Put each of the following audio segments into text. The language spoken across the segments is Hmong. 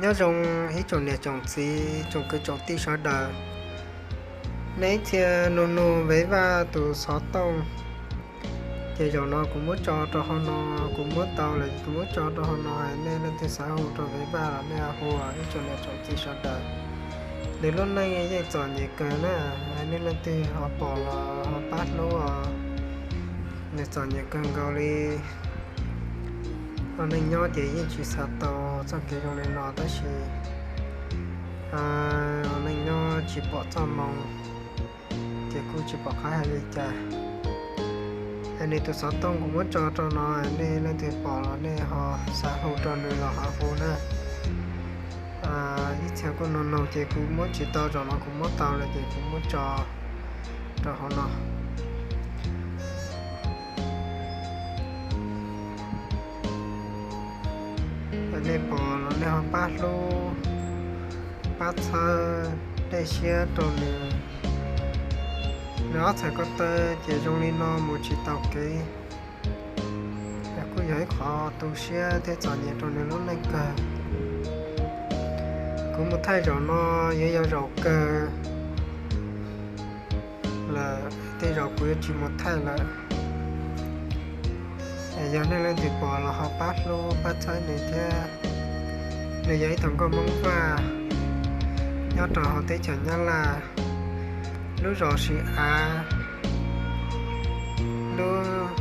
Nyob zoo ib tsoom niam tsoom txiv tsoom kwv tsoom tij sawv daws. Nej ib txhia nug nug Vev Vaj tus xov tooj, ces zaum no kuv muab tso rau hauv no, kuv muab tau lawm kuv muab tso rau hauv no, nej leej twg xav hu rau Vev Vaj los nej hu, ib tsoom niam tsoom txiv sawv daws. Nws lub neej yeej txom nyem kawg na, nej leej twg ho pom los ho pab hlub os. Nws txom nyem kawg nkaus li. Ua neej nyob ces yeej tsis xav tau txoj kev zoo li no tab sis ua neej nyob tsis pom txoj moo, ces kuj tsis pom qab hais li cas. Es nws tus xov tooj kuv muab tso rau no, nej leej twg pom los nej ho xav hu rau nws los ho hu na. Ib txhia kuj nug nug ces kuv muab tsis tau, zaum no kuv muab tau lawm ces kuv muab tso rau hauv no. Nej pom los nej ho pab hlub, pab txhawb dej siab rau nws. Nws ob txhais ko taw ces zoo li no mus tsis tau kev. Kuj yog ib qho tu siab thiab txom nyem rau nws lub neej kawg. Kuv mus thaij zaum no yuav yog zaum kawg lawm, tej zaum kuv yuav tsis mus thaij lawm. Yog nej leej twg pom los ho pab hlub pab txhawb nws thiab. Nws yog ib tug nkauj Hmoob Vaj nyob rau hauv teb chaws Nyab Laj, lub zos Siv Av, lub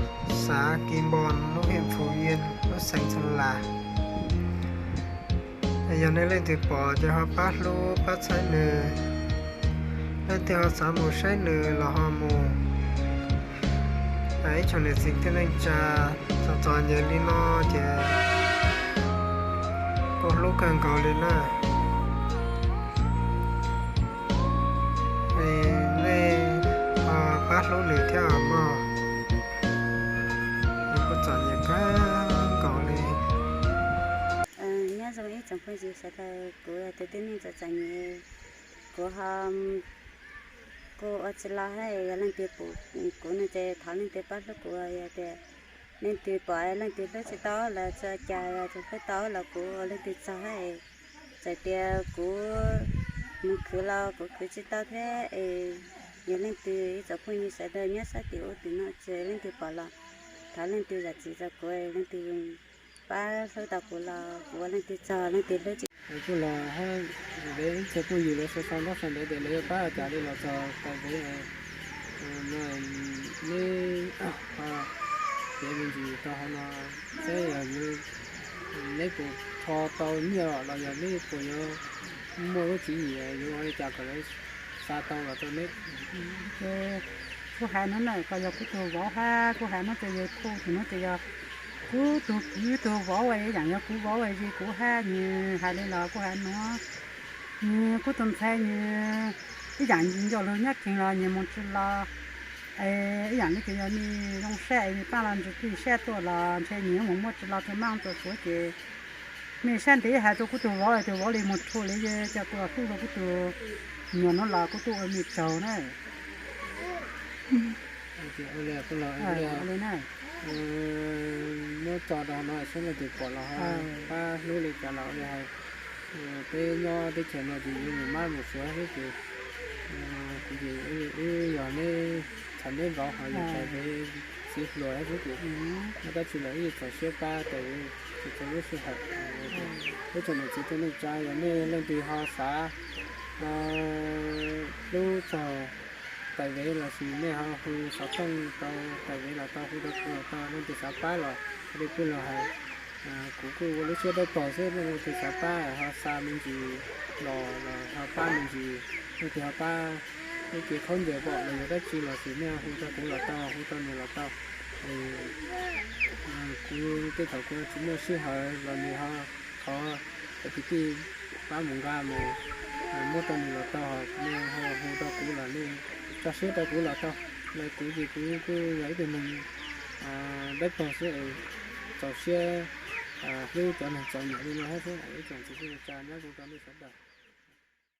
xav Kis Npos, lub hiam Phu Yia, lub xeev Xas Las. Yog nej leej twg pom ces ho pab hlub pab txhawb nws. Leej twg ho xav mus saib nws los ho mus. Ib tsoom niam txiv kwv tij neej tsa, txom txom nyem li no ces kuj hlub kawg nkaus li na. Nej ho pab hlub nws thiab mog, nws kuj txom nyem kawg nkaus li. Nyob zoo ib tsoom phooj ywg sawv daws, kuv yog tus tib neeg txom txom nyem, kuv ho kuj ua tsis los hab, yog leej twg pum kuv no ces thov leej twg pab hlub kuv, yog tias leej twg pom leej twg hlub tsis tau los txog cas, yog tus hlub tau los kuv ua leej twg txog hab. Txawm tias kuv mus khwv los kuv khwv tsis tau thiab es, yog leej twg ib tsoom phooj ywg sawv daws nyob sab tim ub tim no tsis leej twg pom los thov leej twg zam txim rau kuv, leej twg pab hlub tau kuv los kuv ua leej twg txog leej twg hlub tsis. Kuj los hab, ib txhia phooj ywg lawv sau sau ntaub sau ntawv tias lawv yuav pab ua cas li los txog Taiv Vev no, neb ho piav me ntsis rau hauv no saib yog neb puas rho tau nyiaj los yog neb puas yuav muaj lub tswv yim yuav ua li cas kom lawv xa tau los rau neb. Kuv hais no na, kom yog kuv tus vauv hab kuv hais muab rau yawg Phuj tus no ces yog kuv tus kwv tus vauv, ib yam yog kuv vauv es kuv hab nws hais li los kuv hais no, nws kuv tus ntxhais nws ib yam nco lug nyob kheev los nyias mus tsis los, es ib yam li ces yog nws zoo sab es nws paab los ntsis plig sab tuaj los ntshe nws yuav mus muaj tsis los tus maaj tus suav ces mej sab ntev hais rau kuv tus vauv es tus vauv li mus rhu li coj tuaj hlub rau kuv tus nyuam no los kuv tuaj ua mej tsaug na. Muab tso rau no saib leej twg pom los ho pab hlub li cas los ua li hais. Peb nyob teb chaws no ces yuav mus mab mus suav xwb ces kuv ces wb yog neb txhais neb vauv ho yog Taiv Vev txiv hluas xwb ces muaj dab tsi los wb txaus siab pab Taiv Vev txhua lub sij hawm. Ib tsoom niam txiv kwv tij neej tsa yog nej leej twg ho xav hlub txog Taiv Vev lossis nej ho hu xov tooj rau Taiv Vev los tau, hu rau kuv los tau, leej twg xav pab los li kuv los hais, kuv kuj ua lub siab dawb paug xwb, leej twg xav pab ho xa me ntsis los los ho pab me ntsis, leej twg ho pab ib ce khaub ncaws pom los yog dab tsi lossis nej hu rau kuv los tau, hu rau nws los tau. Kuv tej thaum kuv tsis muaj sij hawm los nws ho thov cov kwv tij pab mus nqa mus muab rau nws los tau, ho nej ho hu rau kuv los nej tso siab rau kuv los tau. Los kuv ces kuv kuj yog ib tug neeg dawb paug xwb es txaus siab hlub cov neeg txom nyem li no thiab xwb. Ib tsoom txiv kwv tij neej tsa nyob zoo rau nej sawv daws.